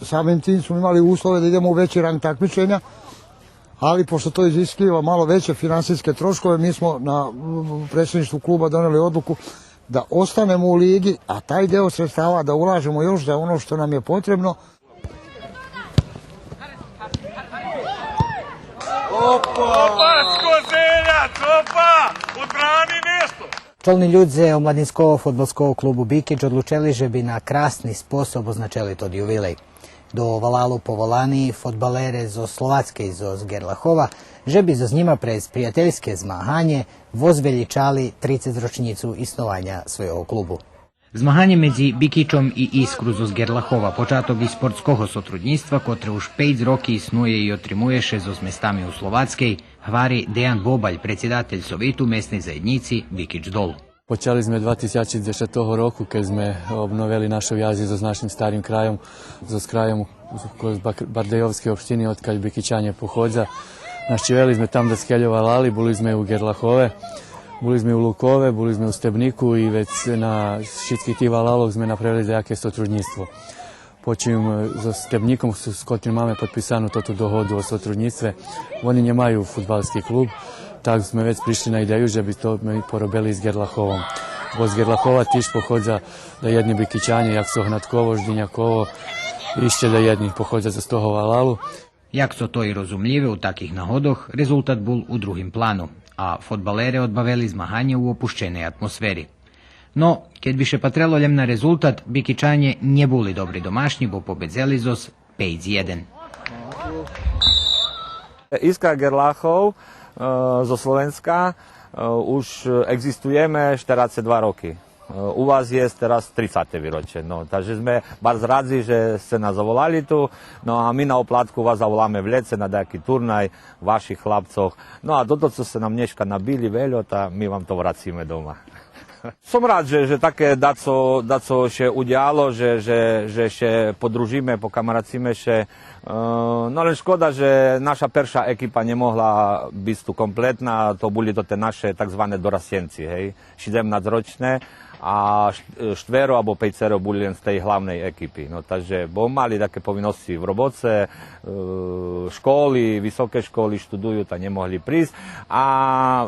samim tim smo imali uslove da idemo u veći rang takmičenja, ali pošto to iziskiva malo veće finansijske troškove, mi smo na, u predsjedništvu kluba doneli odluku da ostanemo u ligi, a taj deo sredstava da ulažemo još za ono što nam je potrebno. Опа, Скозеляц, опа! Одбрани нєшто! Чолни людзе Омладинского фудбалского клубу Бикич одлучели же би на красни способ означели тот ювилей. До валалу поволани фудбалере зоз Словацкей, зоз Герлахова, же би зоз нїма през приятельске змаганє возвелїчали трицец рочнїцу иснованя свойого клубу. Змаганє медзи Бикичом и Искру зоз Герлахова початок и спортского сотруднїцтва, котре уж пейц роки иснує и отримує ше зоз местами у Словацкей, гвари Деян Бобаль, предсидатель Совиту месней заєднїци Бикич Дол. Почали зме два тисячи дзешатого року, кед зме обновели нашу вяз зоз нашим старим крайом, зоз крайом коз Бак-, Бардейовскей општини, одкаль Бикичанє походза. Нащивели зме там даскельо валали, були зме у Герлахове, були зме у Лукове, були зме у Стебнику и вец на шицких тих валалох зме направели даяке сотруднїцтво. Почим, е, зоз Стебнїком, з, з котрим маме подписану тоту догоду о сотруднїцтве, вони нємаю фудбалски клуб, так зме вец пришли на идею же би то ми поробели з Герлаховом. Бо з Герлахова тиж походза даєдни Бикичанє, як цо Гнатково, Ждиняково, ище даєдни походза з того валалу. Як цо то и розумлїве, у таких нагодох резултат бул у другим плану, а фодбалере одбавели змаганє у опущеней атмосфери. Но, кед би ше патрело лєм на резултат, Бикичанє нє були добри домашнї, бо победзели зоз пейц єден. Искра Герлахов, е, зоз Словенска, е, уж екзистуєме штерацец два роки. Е, у вас єст тераз трицате вирочє. Но, так же зме барз радзи же сце нас заволали ту. Но, а ми на оплатку вас заволаме в лєце на даяки турнай ваших хлапцох. Но, а тото цо сце нам нєшка набили вельо, та ми вам то врациме дома. Сом рад же, же таке дацо, дацо ше удяло, же, же, же ше подружиме, покамарациме ше. Е, но лєм шкода же наша перша екипа нє могла биц ту комплетна, то були тоте наше так зване дорасценци, гей, шедемнацрочне, а ш-, штверо або пейцеро були лєм з тей главней екипи. Но, так же, бо мали таке повиносци в робоце, е, школи, високе школи, штудую, та нє могли присц. А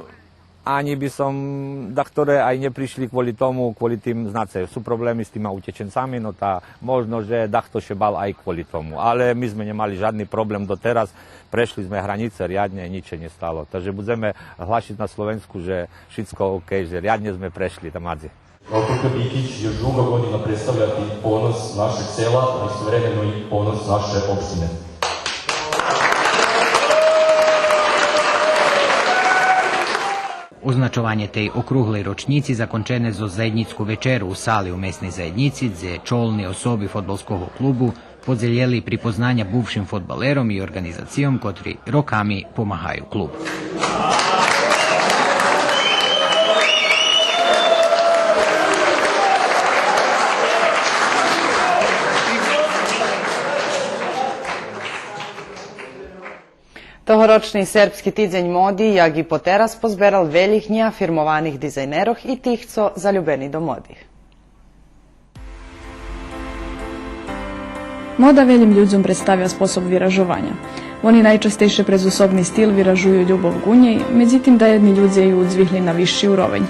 Анї би сом, дахторе ай нє пришли кволи тому, кволи тим, знаце, су проблеми з тима утєченцами, но та можно же дахто ше бал ай кволи тому. Але ми зме нє мали жадни проблем дотераз, прешли зме гранїце ряднє, нїч ше нє стало. Так же будземе глашиц на Словенску же шицко окей, же ряднє зме прешли тамадзи. Алфред Бикич још долго година представља и понос нашег села, а истовремено и понос наше општине. Означованє тей округлей рочнїци закончене зоз заєднїцку вечеру у сали у месней заєднїци, дзе чолни особи фодбалского клубу подзелєли припознаня бувшим фодбалером и орґанизацийом котри роками помагаю клубу. Тогорочни Сербски тидзень моди, як и потераз, позберал велїх нєафирмованих дизайнерох и тих цо залюбени до моди. Мода велїм людзом представя способ виражованя. Вони найчастейше през особни стил виражую любов ґу нєй, медзитим даєдни людзе ю удзвигли на висши уровень.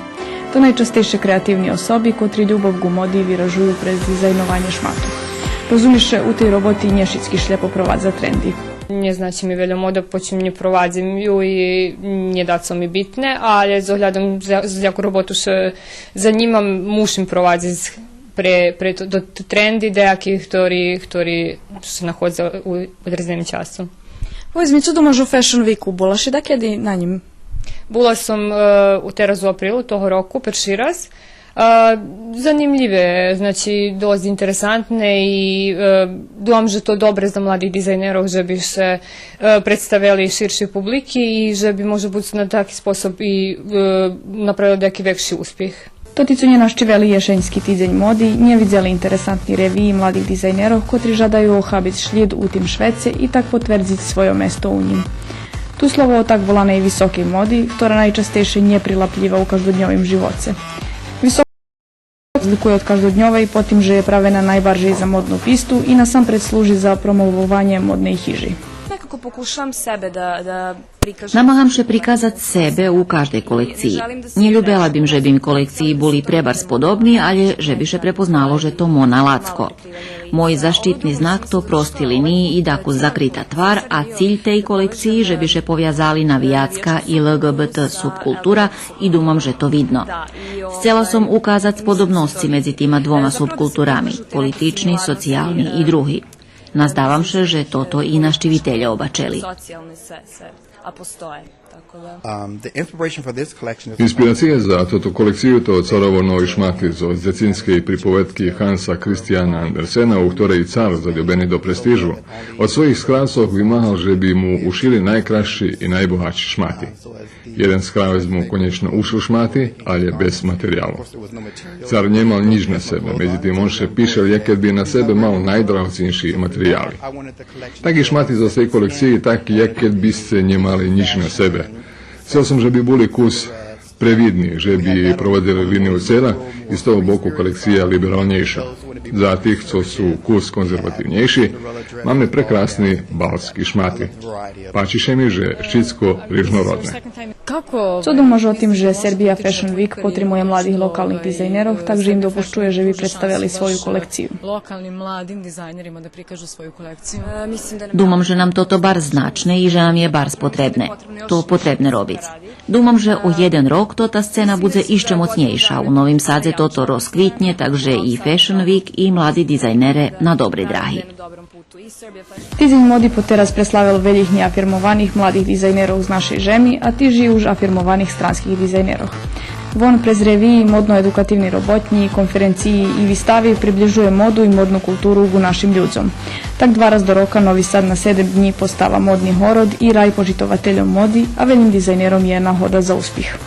То найчастейше креативни особи, котри любов ґу моди виражую през дизайнованє шматох. Розуми ше, у тей роботи нє шицки шлєпо провадза тренди. Нє значи ми вельо мода, почим нє провадзим ю и нє дацо ми битне, але з оглядом за, за яку роботу ше занїмам, мушим провадзиц пре, пре то, то, то тренди даяки хтори, хтори ше находза у одредзеним часу. Поведз ми, цо думаш о Fashion Weeku? Була ши дакеди на нїм? Була сом, е, у, тераз у априлу того року, перши раз. Е, занимлїве, значи, досц интересантне и, е, думам же то добре за младих дизайнерох же би ше, е, представели ширшей публики и же би, може буц, на таки способ и, е, направели даяки векши успих. Тоти цо нє нащивели Єшеньски тидзень моди, нє видзели интересантни ревиї младих дизайнерох, котри жадаю охабиц шлїд у тим швеце и так потвердзиц свойо место у нїм. Ту слово о так воланей високей моди, хтора найчастейше нє прилаплїва у каждодньовим живоце. Висока розликує од каждодньовей по тим же є правена найбаржей за модну писту и насампредз служи за промовованє модней хижи. Nekako pokušavam sebe da, da prikažem. Намагам ше приказац себе у каждей колекциї. Нє любела бим же би ми колекциї були пребарз подобни, алє же би ше препознало же то мона лацко. Мой защитни знак то прости линиї и дакус закрита твар, а циль тей колекциї же би ше повязали на вияцка и Л Г Б Т субкултура и думам же то видно. Сцела сом указац подобносци медзи тима двома субкултурами, политични, социялни и други. Наздавам ше же тото и нащивителє обачели. Socijalne sve, sve, a postoje, tako da. Um, the inspiration for this collection is Инспирация за тоту колекцию то царово нови шмати зоз дзецинскей приповедки Ханса Кристияна Андерсена, у хторей цар, залюбени до престижу, од своїх скрасох вимагал же би му ушили найкрасши и найбогатши шмати. Єден скрас му конєчно ушил шмати, алє без материялу. Цар нємал нїч на себе, медзитим он ше пишел як кед би на себе мал найдрагоценши материяли. Таки шмати зоз тей колекциї, таки як кед би сце нємали нїч на себе. Сцел сом же би були кус Превидни же би проводзели линию цена и з того боку колекция либералнєйша. За тих цо су кус конзервативнєйши, маме прекрасни балтски шмати. Пачи ше ми же шицко рижнородне. Цо думаш о тим же Serbia Fashion Week потримує младих локалних дизайнерох, так же им допущує же би представели свою колекцию? Думам же нам тото барз значне и же нам є барз потребне. То потребне робиц. Думам же о єден рок тота сцена будзе ище моцнєйша. У Новим Садзе тото розквитнє, так же и Fashion Week и млади дизайнере на добрей драги. Тидзень моди потераз преславел велїх нєафирмованих младих дизайнерох з нашей жеми, а тиж и уж афирмованих странских дизайнерох. Вон през ревиї, модно-едукативни роботнї, конференциї и вистави приближує моду и модну културу ґу нашим людзом. Так два раз до рока Нови Сад на седем днї постава модни город и рай почитовательом моди, а велїм дизайнером є нагода за успих.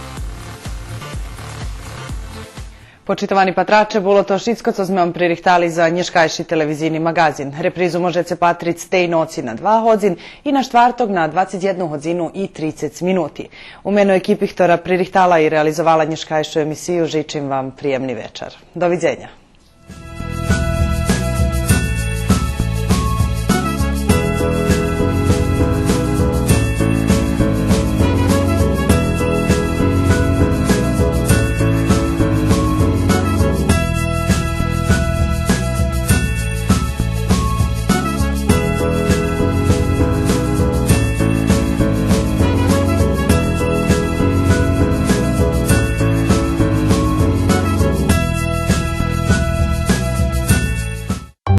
Почитовани патраче, було то шицко цо зме вам пририхтали за нєшкайши телевизийни маґазин. Репризу можеце патриц тей ноци на два годзин и на штварток на двацец єдну годзину и трицец минути. У мено екипи хтора пририхтала и реализовала нєшкайшу емисию, жичим вам приємни вечар. Довидзеня.